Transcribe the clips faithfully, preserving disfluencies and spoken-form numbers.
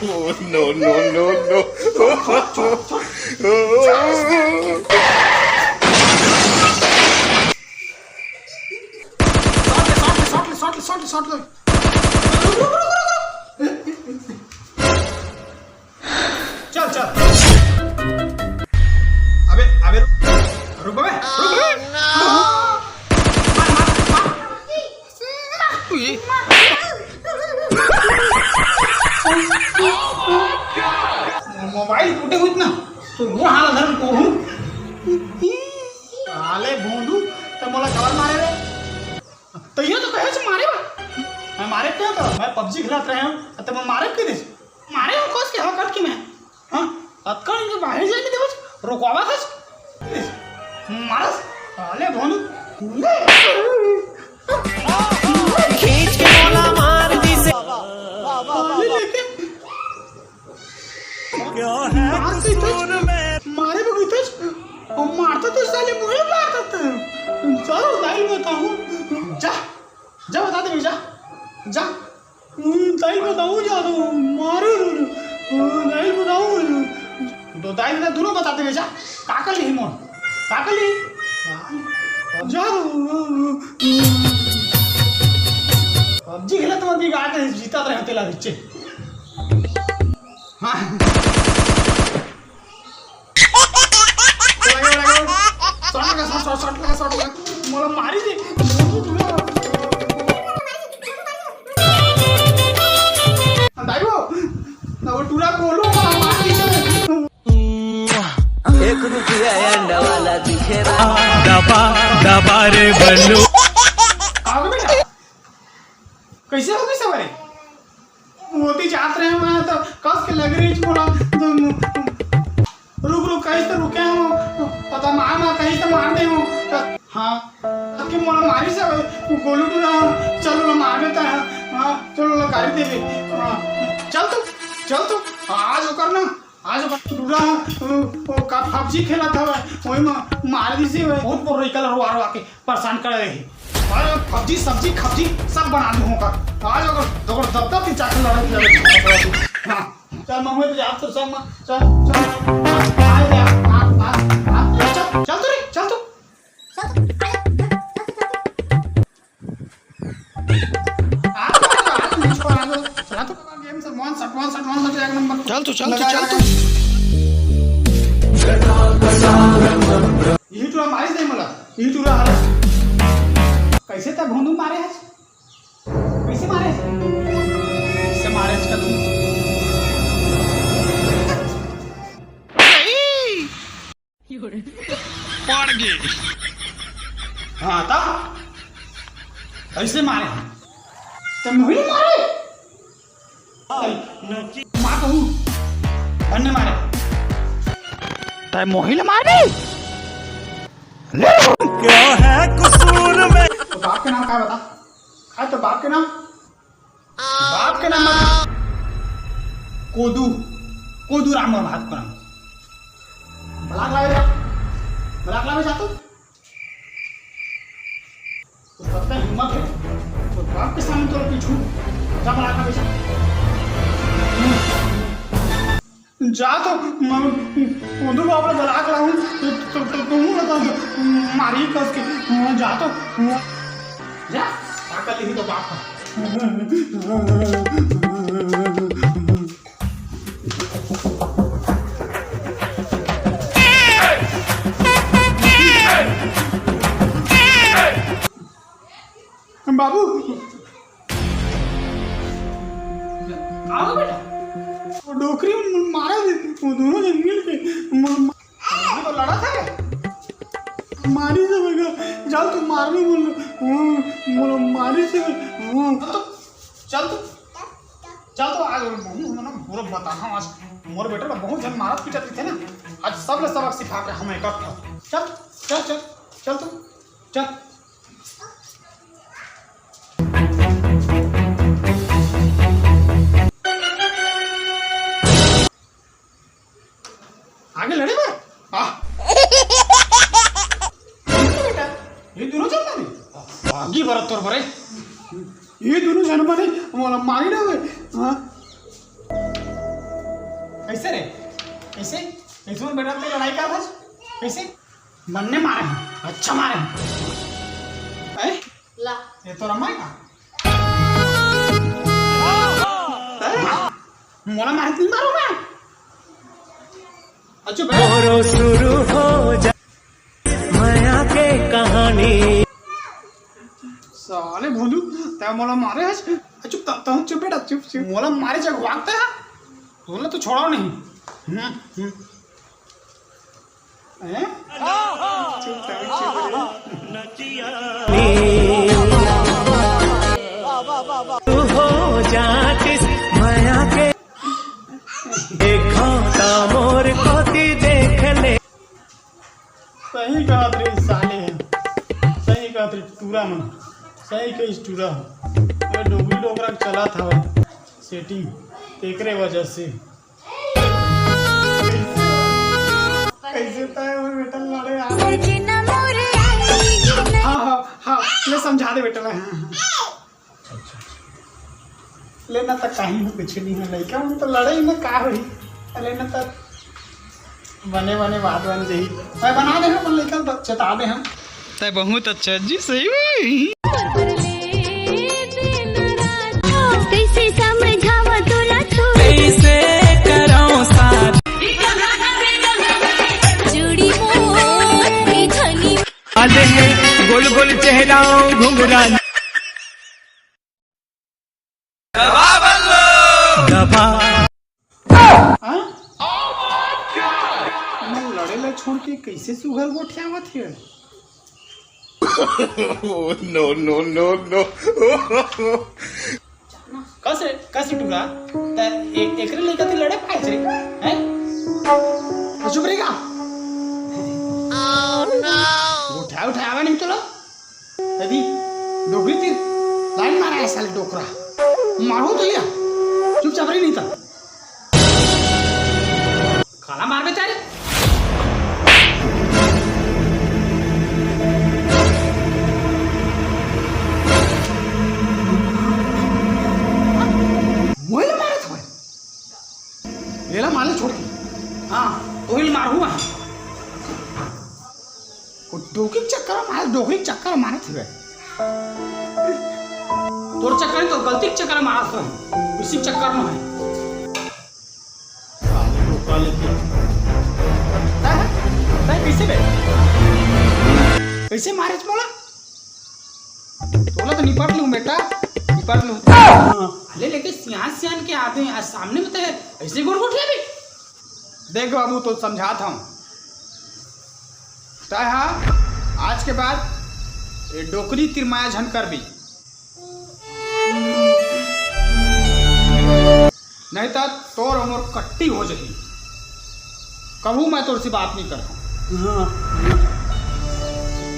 Oh, no, no, no, no. Shot ले, shot ले, shot ले, शॉट ले, शॉट ले। चल, चल। अबे, अबे, रुक बे, रुक बे। मार, मार, मार। उई। मोबाइल फूटे हुई ना, तो वो हाल धरम को हूँ। साले भोंदू, तो मोला कवर मारे रे। तइयो तो कहे से मारे बा। मैं मारे क्यों तो? मैं पबजी खेलत रहे हूँ, तो मैं मारे क्यों दे? मारे हूँ कस के हकत की मैं। हाँ, अतका इनके बाहर जाके देवस, रुकवावा था। मारस, साले भोंदू। खींच के मोला मार दी से। साले लेके क्या है मार कसूर में? मारे बगैर तो, और मारता तो साले मुझे मारता था। चलो, दाई बताऊँ। जा, जा बता दे, जा, जा। हम्म, दाई बताऊँ, जा तो मारो। हम्म, दाई बताऊँ। तो दाई बता, दोनों बता दे, जा। का कर ली मोर? का कर ली? जा तो। पबजी खेला तो अभी गाते हैं, जीता रहे तेला बिच्चे। हाँ। लगा, लगा। शॉट लगा, शॉट, शॉट, शॉट लगा, शॉट लगा। मोला मारी दे। दाई वो, ना वो टूरा बोलो, मोला मारी दे। एक रुपया अंडा वाला दिखे रहा। दबा, दबा रे बल्लू। आओगे बेटा? कैसे होगी सवारी? मोती जात रहे हैं तो कस के लग रही मोला। तो रुक, रुक, कहीं तो रुके हो। पता मार, मार, कहीं तो मार दे हो। हाँ, कि मोला मारी से वो गोलू टूरा, चल, मोला मार देता है। हाँ, चल, मोला गाड़ी दे दे। हाँ, चल तू, चल तू, आज ओकर ना, आज ओकर टूरा, वो, वो का पबजी खेलत हवे, वही में मार दी से, बहुत बोल रही कल रोआ रोआ के। परेशान करे रही। अरे पबजी, सब्जी, खबजी सब बना दूँ होकर। आज अगर, अगर दब दब के जाकर लड़ाई लड़े। हाँ, चल मम्मी तो जा, तो सब म-, चल, चल। आ, आ, आ, आ, आ, चल, चल तो रे, चल तो। आ, आ, आ, आ, चला तो। गेम से one shot, one shot, one shot, एक नंबर। चल तो, चल तो, लगा, चल तो। लगा। यही टूरा मारिस नहीं मला, यही टूरा हारा। कैसे तब भोंदू मारे है? कैसे मारे? कैसे मारे इसका तू? पड़ गई। हाँ, तब कैसे मारे? तब मोहिनी मारे? मार कहूँ। अन्ने मारे। तब मोहिनी मारे? क्या है कसूर में? तो बाप के नाम का बता? हाँ, तो बाप के नाम? बाप के नाम बता। कोदू, कोदू राम बाप के नाम। बलाक लावे जा, बलाक लावे जा तू। तो सबका हिम्मत है, तो बाप के सामने तोर पीछू, जा बलाक लावे जा। जा तो, म-, उधर बाप ला बलाक लाऊं, तो, तो, तो, तुम बता दो, मारी कस के, हाँ, जा तो, हाँ। जा, ताकत ही तो बाप है। बाबू, आओ बेटा। वो डोकरी मारा दे, वो दोनों जन मिल के म-, म-, अभी तो लड़ा था क्या? मारी से बेटा, चल तू मार भी बोल, हम्म, बोलो मारी से, हम्म। चल तो, चल तो, चल तो आज मैं ना पूरा बताना आज मोर बेटा ला बहुत जन मारत पीटत रहिथे ना, आज सब ले सबक सिखा के हम एक चल, चल, चल, चल तू, चल। आगे लड़े बर? आ। बेटा, ये दोनों चल रहे। आगे बरत तोर बरे। ये दोनों जन बने, मोला मारी ना होवे। हाँ। कैसे रे? कैसे? कैसे मोर बेटा से लड़ाई करत हस? कैसे? बन्ने मारे हैं, अच्छा मारे हैं। ए? ला। ये तो रमा है का? ए? मोला मारे नहीं मारो ना। अच्छा बे। मोरो शुरू हो जा मया के कहानी। साले भोलू, तै मोला मारे हस। चुप, त-, तहूँ चुप बेटा, चुप, चुप। मोला मारे जगवाक तै। तोला तो छोड़ाओ नहीं। हम्म, हम्म। हैं? चुप, तहूँ चुप रे। तू हो जातिस मया के, देखो ता मोर कोती देख ले। सही कहत रहे साले ह, सही कहत रहे टूरा मन, सही कहिस टूरा ह। ये डोकरी डोकरा के चलत हवय setting, तेकरे वजह से। कैसे तय हो बेटा लड़े आ? हाँ, हाँ, हाँ, ले समझा दे बेटा ला। हाँ, हाँ। लेना त काही हो, कुछ नहीं है, लइका मन तो लड़े ही में का होही। लेना त बने बने बात बन जाही। मैं बना दे अपन लइका ल, चेता दे हम। तय बहुत अच्छा जी, सही में। कैसे समझावा तोला तू? कैसे कराऊं साथ? जोड़ी मोर बिछनी। आले गोल गोल चेहरा घुंघरा। दबा। हाँ? मैं लड़े ला छोड़ के कैसे सुघर गोठियावत हे? नो, नो, नो, नो। कस रे, कस रे टूरा? त ए-, एकरे लइका ती लड़े पाए रे? हैं? चुप रही का? गोठिया उठाया नहीं तो लो। अभी डोकरी तीर line मारा है साले डोकरा। मारो तो लिया। चुपचाप रही नहीं था। काला मार बेचारे। मोइल मारत हवय। एला मार ले छोड़ के। हाँ, ओहिल मारहूँ मैं। वो डोकरी के चक्कर में मारे, डोकरी के चक्कर में मारे थे। तोर चक्कर नहीं, तोर गलती के चक्कर में मारा तो है। इसी चक्कर में है। साले डोकरा लेके। तै, तै कैसे बे? कैसे मारे मोला? तोला तो निपट लूं बेटा, निपट लूं। अरे लेकिन सियान सियान के आदमी आज सामने में तो है, ऐसे गोड़ गोठिया भी। देख बाबू, तो समझात हूँ। तय हा आज के बाद ये डोकरी तीर मया झन करबी। नहीं तो तोर अउ मोर कट्टी हो जाही। कहूँ मैं तोर से बात नहीं करता। हाँ।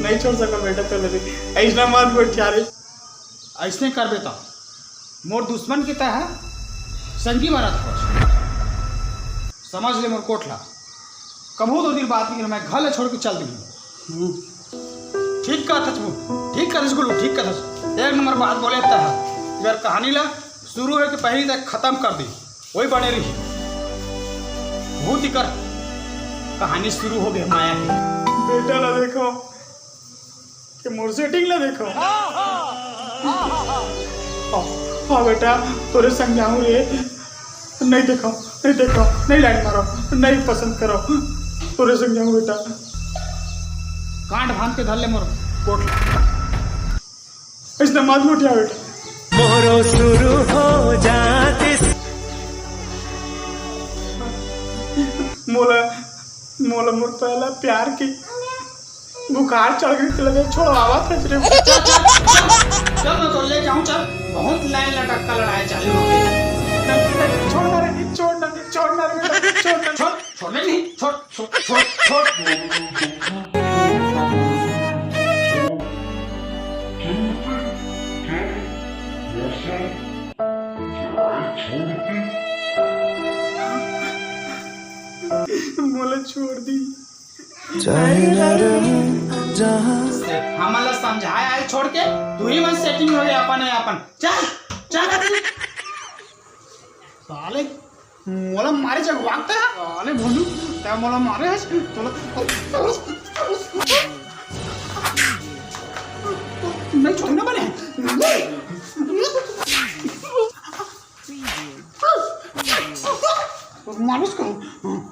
नहीं छोड़ सका बेटा, तो लगे ऐसा मत गोठिया रे। ऐसने करबे त मोर दुश्मन के तय ह संगी बनत हवस। समझ ले मोर कोठ ला। कभू तो दिल बात नहीं, मैं घर ले छोड़ के चल दी। हम्म। ठीक कहत हस वो, ठीक कहत हस गुल्लू, ठीक कहत हस। एक नंबर बात बोले त ह। अगर कहानी ला शुरू होए के पहली तक खत्म कर दी, वही बने रही। भूत ही कर कहानी शुरू हो गई माया की। बेटा ला देखो, के मोर setting ला देखो। हाँ, हाँ बेटा, तोरे संग जाऊं रे। नहीं देखो, नहीं देखो, नहीं line मारो, नहीं पसंद करो। तोरे संग जाऊं बेटा। कांड भान के धर ले मोर कोट। इसने मत गोठिया बेटा। मोरो शुरू हो जातिस। मोला, मोला मोर पहला प्यार की बुखार चढ़ गई, तो लगे छोड़वावा था रे। चल, चल, चल, चल, मैं तो ले जाऊं, चल। बहुत line लटक का लड़ाई चालू हो गई। छोड़ ना रे, छोड़ ना, छोड़ ना रे बेटा, छोड़ ना। छोड़, छोड़ ले नहीं, छोड़, छोड़, छोड़, छोड़। मोला छोड़ दी। चाहे न रहूं जहां। हमन ला समझाए आए छोड़ के, तू ही मन setting हो गया अपन, अपन। चल, चल अभी। साले, मोला मारे जगवागता है। अरे भोलू, तै मोला मारे हस, तोला नहीं छोड़ना बने। मारूस करो।